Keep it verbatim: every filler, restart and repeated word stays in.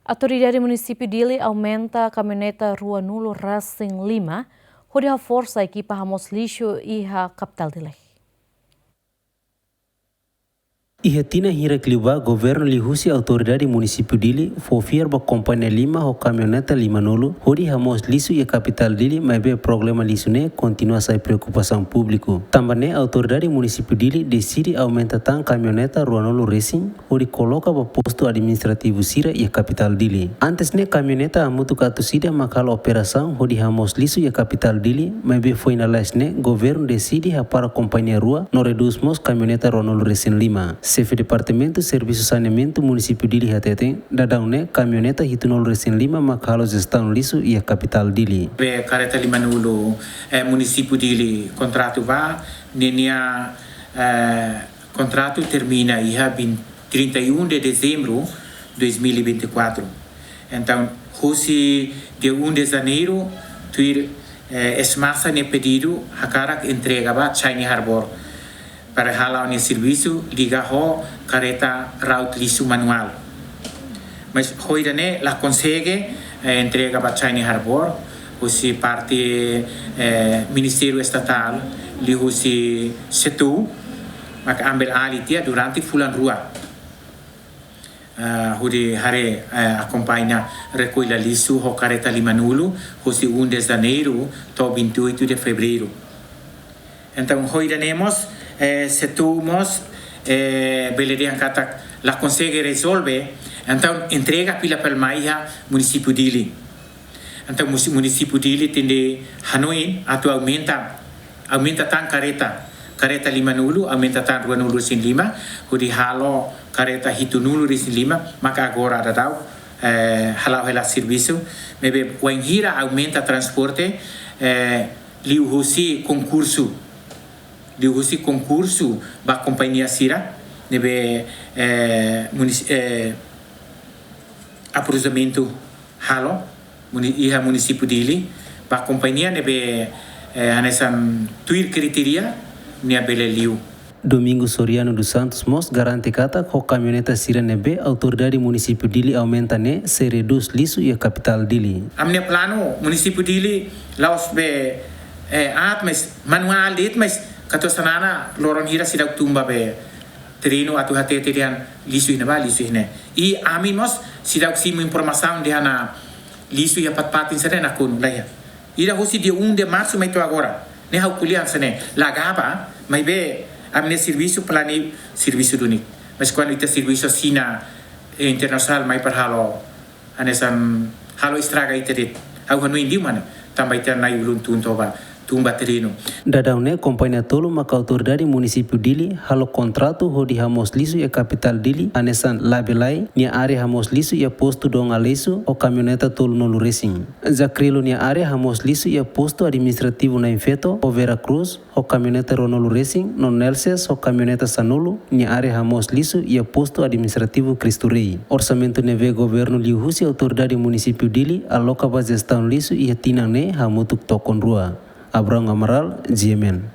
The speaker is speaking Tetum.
Autoridade Munisípiu Dili aumenta kamioneta ruanulu resin lima hodi haforsa ekipa hamoos lixu iha kapitál Dili. Iha tinan hirak liubá, governu liuhusi Autoridade Munisípiu Dili fó fiar ba kompañia lima ho kamioneta limanulu hodi hamoos lixu iha kapitál Dili, maibé problema lixu ne'e kontinua sai preokupasaun públiku. Tanba ne'e, Autoridade Munisípiu Dili deside aumenta tan kamioneta ruanulu resin hodi koloka ba postu administrativu sira iha kapitál Dili. Antes ne'e, kamioneta hamutuk atus ida mak halo operasaun hodi hamoos lixu iha kapitál Dili, maibé foin lalais ne'e governu deside hapara kompañia rua no redús mós kamioneta ruanulu resin lima. Xefe Departamentu Servisu Saneamentu Munisípiu Dili hateten, daudaun ne'e kamioneta hitunulu resin lima mak halo jestaun lixu iha kapitál Dili. Be kareta limanulu, eh, Munisípiu Dili kontratu ba, ninia, eh, kontratu termina iha vinte, trinta e um de dezembro dois mil e vinte e quatro. Entaun, husi dia um de janeiro, tuir, eh, Smasa nia pedidu, hakarak entrega ba Shiny Harbour para hala'o nia servisu liga ho kareta raut lixu manuál. Mas ho ida-ne'e la konsege, eh, entrega ba Shiny Harbour, husi parte, eh, Ministériu Estatál, liuhusi SEATOU, maka ambel alih tiha durante fulan rua. Ah, hodi haree, eh, akompaña rekolla lixu ho kareta limanulu, husi um de janeiro to'o vinte e oito de fevereiro. Entaun, ho ida-ne'e mós, eh, SEATOU mós, eh, bele dehan katak la konsege rezolve, entaun entrega fila fali mai iha Munisípiu Dili. Entaun, musi-, Munisípiu Dili tenke hanoin atu aumenta, aumenta tan kareta, kareta limanulu, aumenta tan ruanulu resin lima, hodi halo kareta hitunulu resin lima, maka agora daudaun, eh, hala'o hela servisu, maibé wainhira aumenta transporte, eh, liuhusi konkursu, liuhusi konkursu ba kompañia sira ne'ebé, eh, munis-, eh, aprozamentu halo muni-, iha Munisípiu Dili, ba kompañia ne'ebé, eh, hanesan tuir kritéria nia bele liu. Domingos Soriano dos Santos mós garante katak ho kamioneta sira ne'ebé Autoridade Munisípiu Dili aumenta ne'e sei redús lixu iha kapitál Dili. Ami-nia planu Munisípiu Dili la'ós be, eh, aat, mas manuál de'it, mas katuas-na'in loron hira seidauk tun ba be terrenu atu hatete dehan lixu iha ne'ebá, lixu iha ne'e. I ami mós seidauk simu informasaun dehan lixu iha fatin-fatin sira-ne'e nakonu, laiha. Ida husi dia um de março mai to'o agora. Ne'e ha'u ko'alia hanesan ne'e, la gaba, maibé ami-nia servisu, planu servisu duni. Mas kuandu ita servisu asina, eh, internasionál mai para halo, hanesan halo estraga ita de'it. Ha'u hanoin liu mak ne'e, tanba ita na'in-ulun tun toba, tun ba terrenu. Daudaun ne'e kompañia tolu maka Autoridade Munisípiu Dili halo kontratu hodi hamoos lixu iha kapitál Dili, hanesan Labelai nia área hamoos lixu iha postu Dom Aleixo ho kamioneta tolunulu resin. Jakrilo nia área hamoos lixu iha postu administrativu Nain Feto ho Vera Cruz ho kamioneta ruanulu resin, no Nelces ho kamioneta sanulu nia área hamoos lixu iha postu administrativu Cristo Rei. Orsamentu ne'ebé governu liuhusi Autoridade Munisípiu Dili aloka ba jestaun lixu iha tinan ne'e hamutuk tokon rua. Abrão Amaral, G M N.